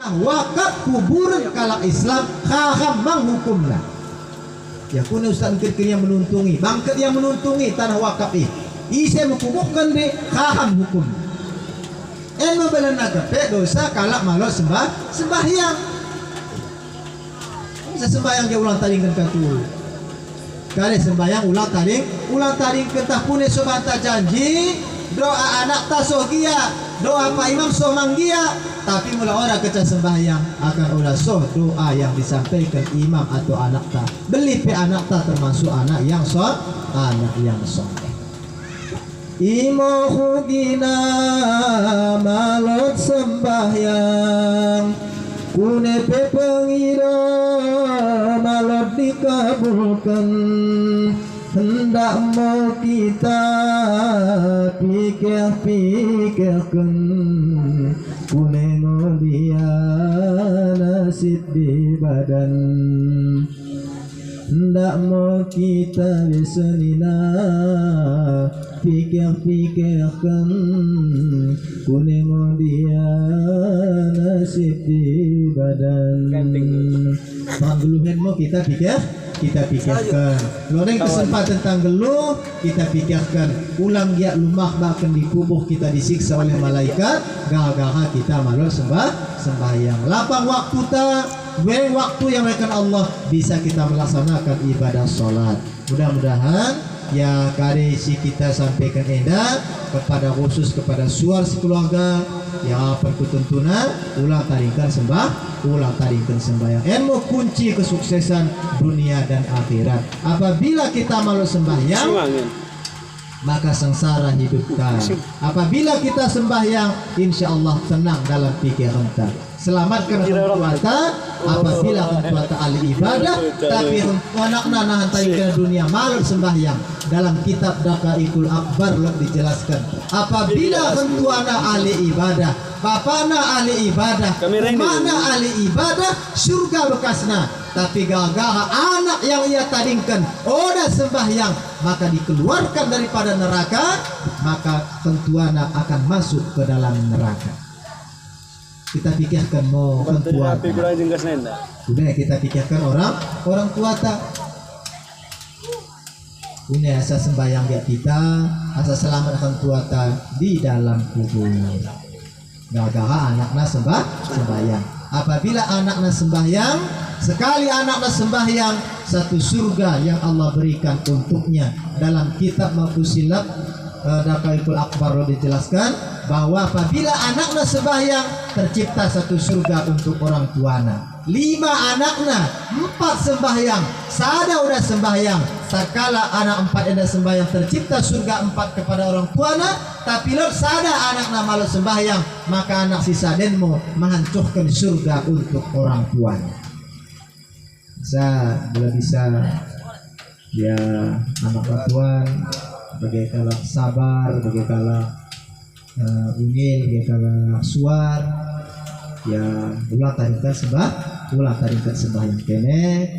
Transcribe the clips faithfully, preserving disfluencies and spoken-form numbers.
Wakap kuburen kalak Islam, haham menghukumna. Ia kune ustad engket kin ia menuntungi, bangket ia menuntungi tanah wakap i. Ise mengkubuhken deh, haham hukum. En me belenna keppe dosa kalak malot sembah, sembahyang. Ise sembahyang ia ulang tadingken katu. Kade sembahyang ulang tading, ulang tadingken tah pune so banta janji, doa anakta soh gia, doa pak imam soh manggia, tapi mula oda keca sembahyang, akan oda soh doa yang disampaiken imam atau anakta. Bellit pe anakta termasuk anak yang so-, anak yang soleh. Imo hugina malot sembahyang, kune pe pengido malot dikabulken. Hendak mo kita piker-pikerken, kune ngo dia nasib di badan. Ndak mo kita biasa nina piker-pikerken, kune ngo dia nasib di badan. Panggeluhen mo kita piker, kita pikerken. Loneng kesempaten tah nggeluh, kita pikerken. Ulang gia lumah bahken dikubuh kita disiksa oleh malaikat, gara-gara kita malot sembah, sembahyang. Lapang waktuta, Weng waktu yang mereken Allah bisa kita melaksanaken ibadah solat. Mudah-mudahan, ia kade si kita sampaiken enda kepada khusus kepada suar sekeluarga, ia perkutentuna ulang tadingken sembah, ulang tadingken sembahyang. En mo kunci kesuksesan dunia dan akhirat. Apabila kita malot sembahyang, maka sengsara hidupta. Apabila kita sembahyang, insya Allah tenang dalam pikerenta. Selamatken hentuata, apabila hentuata ahli ibadah, tapi anakna nahan tadingken dunia malot sembahyang. Dalam kitab Daqaiqul Akbar lot dijelasken. Apabila hentuana ahli ibadah, bapakna ahli ibadah, umakna ahli ibadah, surga bekasna. Tapi gara-gara anak yang ia tadingken, oda sembahyang, maka dikeluarken daripada neraka, maka hentuana akan masuk ke dalam neraka. Kita pikerken mo hentuata. Kune kita pikerken orang, orang tuata. Kune asa sembahyang gia kita, asa selamat hentuata di dalam kubur. Gara-gara anakna sembah-, sembahyang. Apabila anakna sembahyang, sekali anakna sembahyang, satu surga yang Allah berikan untuknya. Dalam kitab Mafusilat, eh, Daqaiqul Akbar lot dijelasken bahwa apabila anakna sembahyang, tercipta satu surga untuk orang tuana. Lima anakna, empat sembahyang, sada oda sembahyang. Tatkala anak empat enda sembahyang, tercipta surga empat kepada orang tuana, tapi lot sada anakna malot sembahyang, maka anak si sada en mo mehancuhken surga untuk orang tuana. Sa, mula bisa, ia anak mertuan, bage kalak sabar, bage kalak eh, ungil, bage kalak suar, ia ulang tadingken sembah-, ulang tadingken sembahyang kene.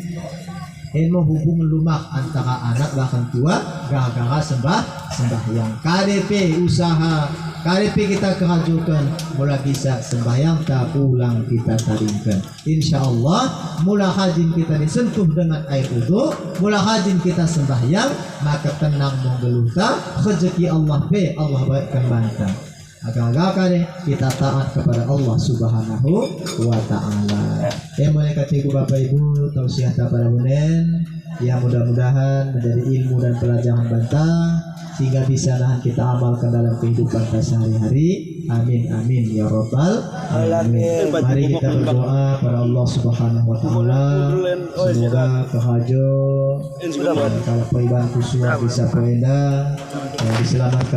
En mo hubungen lumah antara anak bahken tua, gara-gara sembah-, sembahyang. Kade pe usaha, kade pe kita kerajoken, mula bisa sembahyangta ulang kita tadingken. Insya Allah, mula rajin kita disentuh dengan air wudhu, mula rajin kita sembahyang, maka tenang mo nggeluhta, rejeki Allah pe Allah barekken banta. Agar-agar kade kita taat kepada Allah Subhanahu wa Ta'ala. Eh, mulai katiku Bapak Ibu, tausiahta pada munen, ia mudah-mudahan menjadi ilmu dan pelajaran banta, sehingga bisa nahan kita amalken dalam kehidupenta sehari-hari. Amin, amin, ya rabbal alamin. Mari kita berdoa pada Allah Subhanahu wa Ta'ala. Semoga kerajo kalak paibahan ku suar di sapo enda, eh, diselamatken